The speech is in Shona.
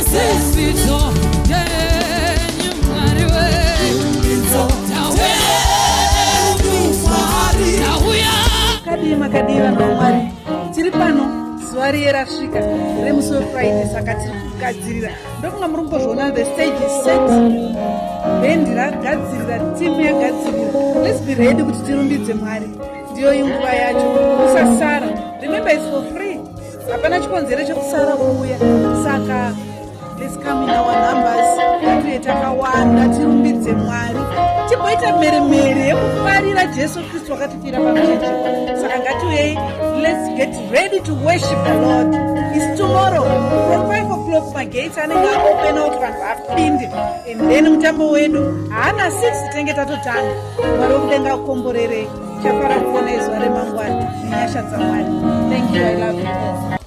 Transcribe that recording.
Rumbidzo yenyu Mwari we. Tauya. Makadii, makadii, vanhu vaMwari? Tiri pano, zuva riye rasvika remusi weFriday, saka tiri kugadzirira. Ndokunga muri kumbozviona, the stage is set, bhendi ragadzirira, timu yagadzirira. Let's be ready kuti tirumbidze Mwari. Ndiyo inguva yacho, usasara. Remember, it's for free, hapana chikonzero chekusara kuuya. Saka let's come in our numbers, ngatiuye takawanda, tirumbidze Mwari, timboita mheremhere yekufarira Jesu Kristu wakatifira pamuchinjikwa. Saka ngatiuyei, let's get ready to worship the Lord. Is tomorrow from 5 o'clock, magates anenge aopena kuti vanhu vapinde, and then mutambo wedu haana 6 tinenge tatotanga. Mwari wekudenga akukomborerei. Chafara kuona izuva remangwana nenyasha dzaMwari. Thank you, I love you all.